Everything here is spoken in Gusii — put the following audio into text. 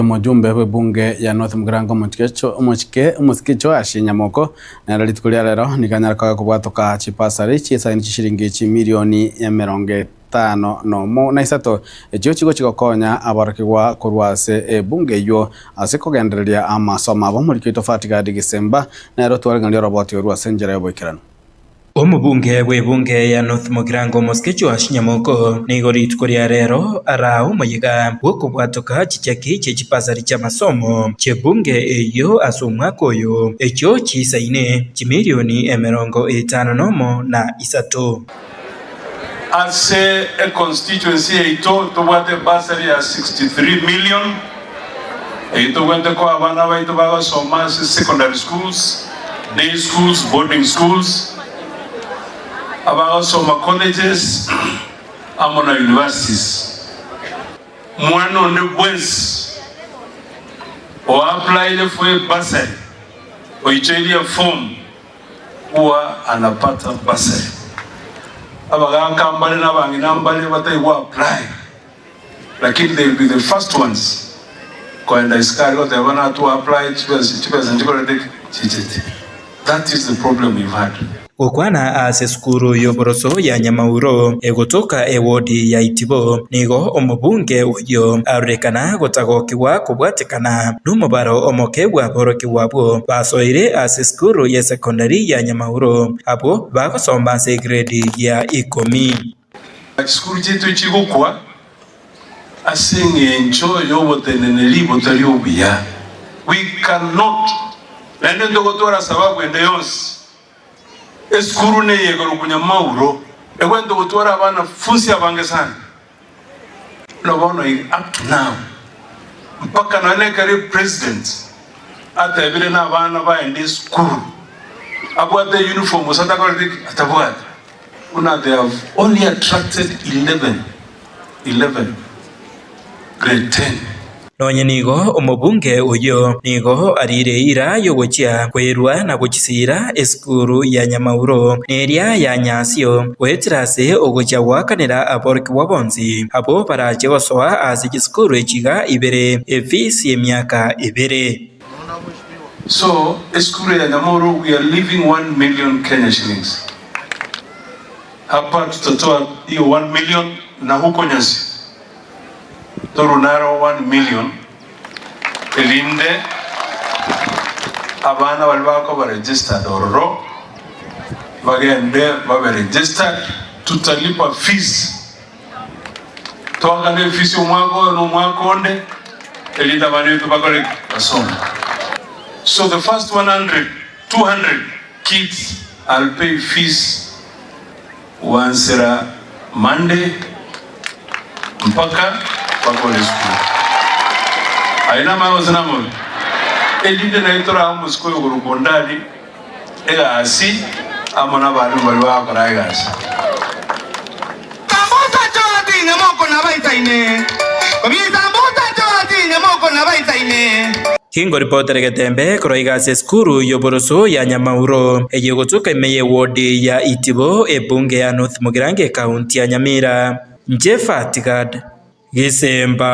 Omojumbe bw'ebunge ya North Mugirango Omochike Omosike Joash Nyamoko nere rituko ria rero nigo anyare koba kobwatoka chipasari chisaini chishiringi chimilioni 53 echio chigochi gokonya aborokigwa korwa ase ebunge eyio ase kogendereria amasomo abo. Omoriki oito Fatgard Gisemba nere otwareng'aneria oroboti orwo ase enchera y'oboikeranu. Omobunge bw'ebunge ya North Mugirango Omosike Joash Nyamoko nigo rituko ria rero araa omoyega bw'okobwatoka chicheki chie chibasari chi'amasomo chi'ebunge eyio ase omwaka oyo, echio chiisaine chimilioni 51 na isato. Ase econstituency yaito tobwate ebursary ya 63 million eyio tobwate koa abana baito bagosoma ase secondary schools, day schools, boarding schools, abagosoma colleges amo na universities. Mwana onde bwensi o applied for a bursary oichoirie eform Huwa anapata bursary. Abagaaka mbare na abang'ina mbare batari go apply lakini they will be the first ones koenda isiko aria goteba natwa apply chibesa chibesa nchikorete ki? Chichete. That is the problem we've had. Gokwana ase esukuru y'oboroso ya Nyamauro egotoka ewodi ya Itibo, nigo omobunge oyio arorekana gotagokigwa kobwatekana nomobaro omoke bw'aborokigwa abwo basoire ase esukuru y'esekondari ya Nyamauro, abwo bagosomba ase egredi ya ikomi. Chisukuru chiaito chigokwa ase engencho y'oboteneneri botari obuya. We cannot, naende ntogotwara sababu ende yonsi Esukuru neye ekorokwa Nyamauro egwente gotwara abana funsi abange sana. Buna bono iga up to now mpaka nonya nekero epresident atebire na abana baende esukuru abwate euniform gose atakoreti ki? Atabwate. Buna they have only attracted 11, 11 grade 10. Nonye nigo omobunge oyio nigo ariire eira y'ogochia kwerua na gochisiira esukuru ya Nyamauro na eria ya Nyasio, goetera ase ogochia goakanera aborokigwa bonsi abwo barache gosoa ase chisukuru echi iga ibere efees y'emiaka ebere. So esukuru ya Nyamauro we are leaving one million Kenya shillings. Hapa tutatoa hiyo one million na huko Nyasio. Torwe naro one million, erinde abana baria bakoba registered ororo bagende babe registered, tutalipa fees, toakane efees omwaka oyo na omwaka onde, erinde abana baito bakore ki? Basome. So the first 100, 200 kids I'll pay fees Gwansera Monday mpaka bakore esukuru. Aye namaya gose namabe? Erinde naye torae omosike oyo korwa Kondari egasi amo nabalimu baria bagokora egasi. Kingoripotere getembe korwa iga ase esukuru y'oboroso ya Nyamauro, eye egotuka ime y'ewodi ya Itibo, ebunge ya North Mugirango ekaunti ya Nyamira. Inche Fatigad Gisemba.